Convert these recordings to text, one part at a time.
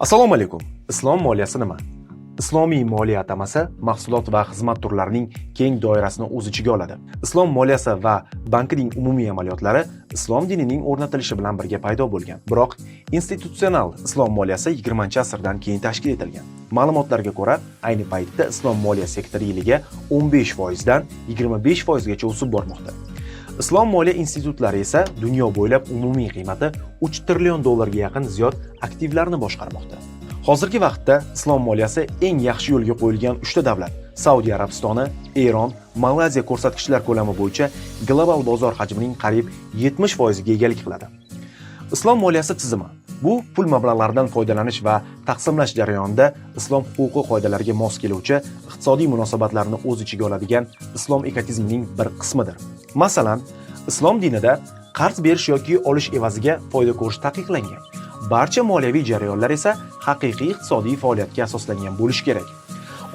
Assalomu alaykum. Islom moliyasi nima? Islomiy moliya atamasi mahsulot va xizmat turlarining keng doirasini o'z ichiga oladi. Islom moliyasi va bankining umumiy amaliyotlari islom dinining o'rnatilishi bilan birga paydo bo'lgan. Biroq institutsional islom moliyasi 20-asrdan keyin tashkil etilgan. Ma'lumotlarga ko'ra, ayni paytda islom moliya sektori yiliga 15% dan 25% gacha o'sib bormoqda. Islom moliya institutlari esa dunyo bo'ylab umumiy qiymati 3 trillion dollarga yaqin ziyod aktivlarni boshqarmoqda. Hozirgi vaqtda islom moliyasi eng yaxshi yo'lga qo'yilgan 3 ta davlat: Saudiya Arabistoni, Eron, Malayziya ko'rsatkichlar ko'lami bo'yicha global bozor hajmining qariyb 70% ga egalik qiladi. Islom moliyasi tizimi bu pul mablag'laridan foydalanish va taqsimlash jarayonida islom huquqi qoidalariga mos keluvchi iqtisodiy munosabatlarni o'z ichiga oladigan islom ekotizmining bir qismidir. Masalan, islom dinida qarz berish yoki olish evaziga foyda ko'rish taqiqlangan. Barcha moliyaviy jarayonlar esa haqiqiy iqtisodiy faoliyatga asoslangan bo'lishi kerak.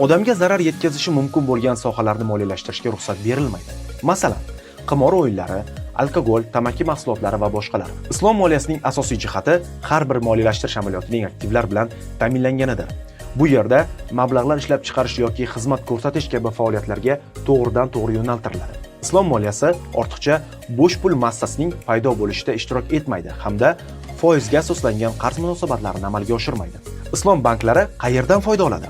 Odamga zarar yetkazishi mumkin bo'lgan sohalarni moliyalashtirishga ruxsat berilmaydi. Masalan, qimor o'yinlari, alkogol, tamaki mahsulotlari va boshqalar. Islom moliyasining asosiy jihati har bir moliyalashtirish amaliyotining aktivlar bilan ta'minlanganidir. Bu yerda mablag'lar ishlab chiqarish yoki xizmat ko'rsatish kabi faoliyatlarga to'g'ridan-to'g'ri yo'naltiriladi. Islom moliyasi ortiqcha bo'sh pul massasining paydo bo'lishida ishtirok etmaydi hamda foizga asoslangan qarz munosabatlarini amalga oshirmaydi. Islom banklari qayerdan foyda oladi?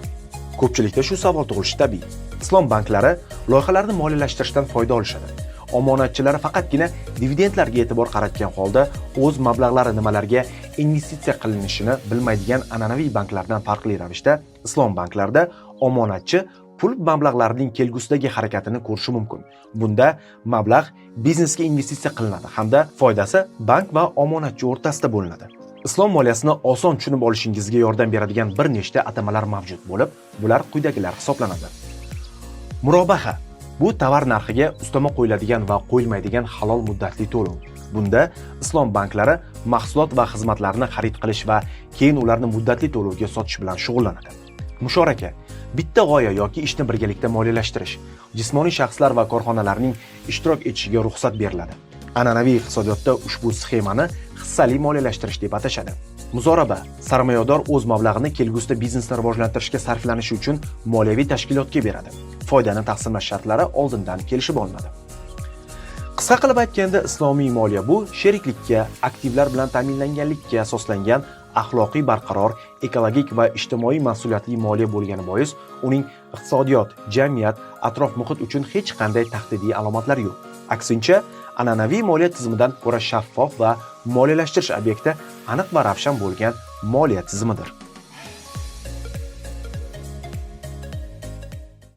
Ko'pchilikda shu savol tug'ilishi tabiiy. Islom banklari loyihalarni moliyalashtirishdan foyda olishadi. Omonatchilar faqatgina dividendlarga e'tibor qaratgan holda o'z mablag'lari nimalarga investitsiya qilinishini bilmaydigan an'anaviy banklardan farqli ravishda islom banklarida omonatchi pul mablag'larining kelgusidagi harakatini ko'rishi mumkin. Bunda mablag' biznesga investitsiya qilinadi hamda foydasi bank va omonatchi o'rtasida bo'linadi. Islom moliyasini oson tushunib olishingizga yordam beradigan bir nechta atamalar mavjud bo'lib, bular quyidagilar hisoblanadi. Murobaha bu tovar narxiga ustama qo'yiladigan va qo'yilmaydigan halol muddatli to'lov. Bunda islom banklari mahsulot va xizmatlarni xarid qilish va keyin ularni muddatli to'lovga sotish bilan shug'ullanadi. Mushoraka bitta g'oya yoki ishni birgalikda moliyalashtirish, jismoniy shaxslar va korxonalarning ishtirok etishiga ruxsat beriladi. An'anaviy iqtisodiyotda ushbu sxemani hissali moliyalashtirish deb atashadi. Muzoraba sarmoyador o'z mablag'ini kelgusida biznesni rivojlantirishga sarflanishi uchun moliyaviy tashkilotga beradi. Foydani taqsimlash shartlari oldindan kelishib olinadi. Qisqa qilib aytganda, islomiy moliya bu sheriklikka, aktivlar bilan ta'minlanganlikka asoslangan axloqiy barqaror, ekologik va ijtimoiy mas'uliyatli moliya bo'lgani bois, uning iqtisodiyot, jamiyat, atrof-muhit uchun hech qanday tahdidiy alomatlari yo'q. Aksincha, an'anaviy moliya tizimidan ko'ra shaffof va moliyalashtirish obyekti aniq va ravshan bo'lgan moliya tizimidir.